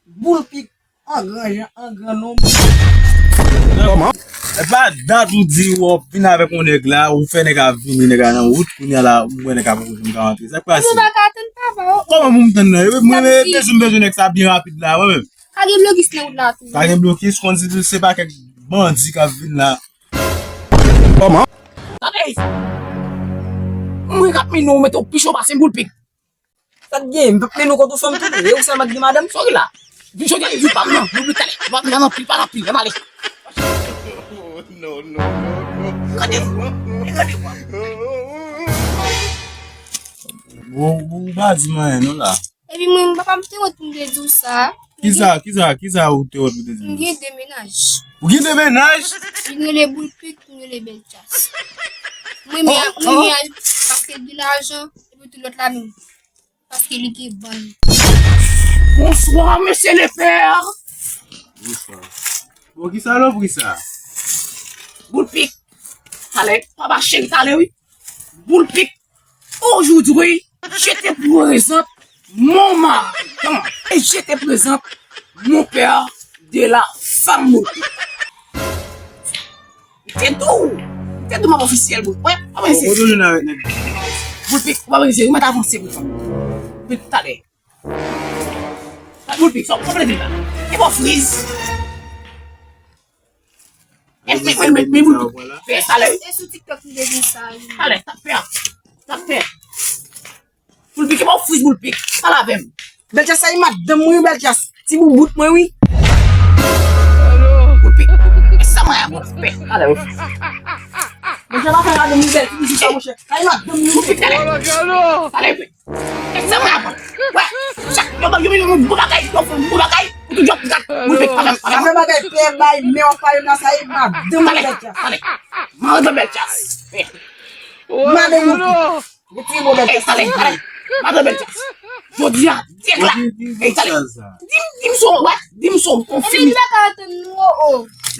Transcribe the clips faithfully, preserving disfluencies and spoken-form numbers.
Boul pik, an gran jan, an gran nonm. Kòman? E pa dat ou di w ap vin avèk yon nèg la, ou fè nèg la vini, nèg la nan wout, kounye a la, ou wè nèg la poko janm ka rantre. Sa k pase? Ou pa ka tann papa, o. Kòman pou m tann nan? Mwen, mwen, bezwen, m bezwen nèg sa byen rapid la, mwen menm. Ka gen blokis nan wout la tou. Ka gen blokis, konn si se pa kèk bandi k ap vin la. Kòman? Tande! Mwen k ap mennen w, mete w pi cho pase m, Boul pik. Sa t gen? M p ap mennen w kot yon fanm tou. E ou sèlman ki gen madanm? Sa w gen la? Vin jodi a, vin pa m nan. Boul pik, tande. Vin pa m nan, anpil, pa nan anpil. Ann ale. Gade. Gade. Ou, ou pa di m anyen, non, la. Epi mwen, papa m te wont pou m te di w sa. Kisa, kisa, kisa ou te wont pou te di m? M gen de mennaj. Ou gen de mennaj? Youn rele Boul pik, youn rele Bèl Chas. Mwen, mwen, mwen, mwen, paske l gen lajan, epi tou lòt la menm. Paske li gen bann. Bonsoir, monsieur le père. Bonsoir. Bon, ki salopri sa? Boul pik. Talè, papa cheri talè, wi. Boul pik. Aujourd'hui, je te présente mon mari. Comment? Et je te présente mon père de la femme. Te dou, te dou, m ap ofisyèl, bro. Wè, pa vin isit. Ou toujou nan avèk nèg. Boul pik, ou pa vin isit, ou mèt avanse pou fanm. Vin talè. Boul pik, sa w konprann la. E bon friz. E men, men, men, men, Boul pik. Fè talè. Se sou TikTok m te di sa, wi. Talè, tap fè. Tap fè. Boul pik, e pa w friz, Boul pik. Pale avè m. Bèl Chas sa, e madanm mwen, wi, Bèl Chas. Ti boubout mwen, wi. Boul pik. E sa mwen a, Boul pik. Talè, wi. Bèl Chas pa fè madanm li bèl, ti boubout sa, monchè. Sa, e madanm mwen, wi. Boul pik, talè. Talè, wi. E sa mwen a, wè. Chak, yo, yo, yo, yo, bon bagay, yo, bon bagay. Ou toujou ap gad, Boul pik, pa fè, pa fè. Pa fè bagay, pè, bay, men w ap pale m la, sa, e madanm mwen, Bèl Chas. Talè, talè. Madanm Bèl Chas. Madanm Boul pik. Ou tire bon bèl tès, talè, talè. Madan bèl tès. Jodi a, dèk la. Ey, talè. Di m, di m si w, wè, di m si w konfime. Epi m pa ka antann nou, o, o.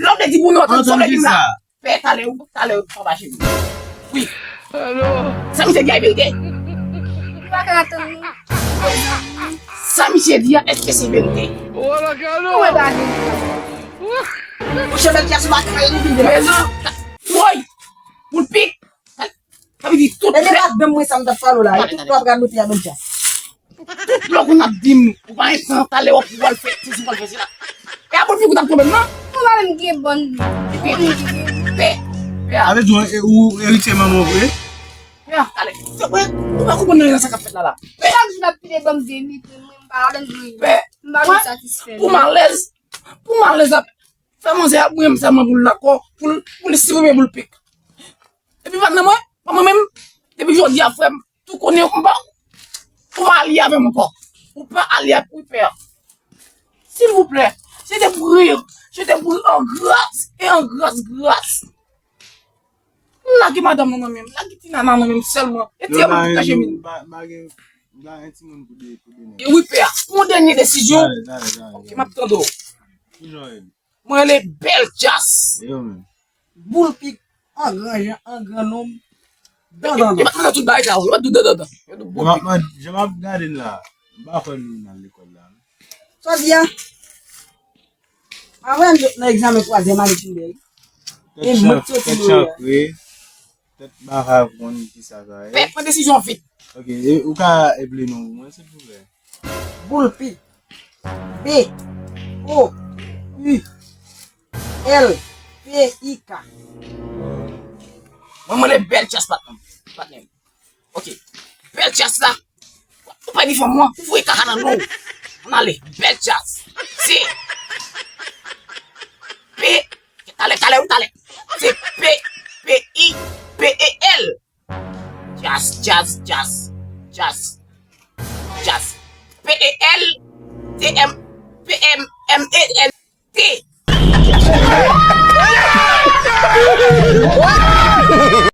Lè w te di pou nou antann, sa w vle di m la? Pè, talè, talè, papa cheri. Wi. Sa misye di a, e verite? M pa ka antann nou. Sa misye di a, èske se verite? Ou wè bagay. Monchè, bèl tès, ou pa ka, li vin de la. Woy! Boul pik! Sa vle di tout. Ebyen, madanm mwen sa m t ap pale w la, e tout lè w ap radote a bèl tès. Tout lè w konn ap di m, ou pa gen tan, talè w ap, ou pral fè sesi, ou pral fè sela. E a Boul pik ou t ap tonbe m nan? Ou pa menm gen bann. Pè, pè. Sa vle di ou, ou eritye manman w vre? Pè, talè. Se vre, ou pa konprann nan sa k ap fèt la la. Pè. Chak jou l ap pile ban m de mik, mwen m pa ladan l mwen. Pè. M pa vin satisfè. Pou malèz, pou malèz la. Fè manzè ap mouye m sèlman pou l dakò, pou l, pou l siprime Boul pik. Epi pa nan mwen, pa mwen menm, depi jodi a frè m, tou konnen m pa, ou pa alye avè m ankò. Ou pa alye avè m, wi pè. Silvouplè, je te prie, je te prie en grâce et en grâce, grâce. Lage madanm nan nan men m, lage ti nana nan men m sèlman. Retire Boul pik nan chemen m. M pa gen, m pa gen timoun pou de, pou de nèg. E wi pè, pou yon dènye desizyon. Talè, talè, talè. Ok, m ap tande w. Kijan w rele? Mwen rele Bèl Tchas. E yo menm. Boul pik, an gran jan, an gran nonm. Dandandan. Yo pa t mande tout bagay sa yo, yo pa t di dandandan. Yo di Boul pik. Jan m ap gade n la, m pa kwè nou nan lekòl la. Sa w di a? Avè m sot nan egzamen twazyèm ane primè. E mwen ki soti loyè. Tèt chankre, tèt chankre, tèt pa ka konn kisa sa ye. Pè, pran desizyon vit. Ok, e, ou ka eple non pou mwen, silvouplè? Boul pik. B O U L P I K. Mwen, mwen rele Bèl Tchas, patnè m. Patnè m. Ok. Bèl Tchas la. Ou pa di fanm mwen, ou voye kaka nan non. Ann ale. Bèl Tchas. Se P, talè, talè, wi, talè. Se P, P I, P E L. Tchas, Tchas, Tchas, Tchas, Tchas. P E L T M, P M M E L T.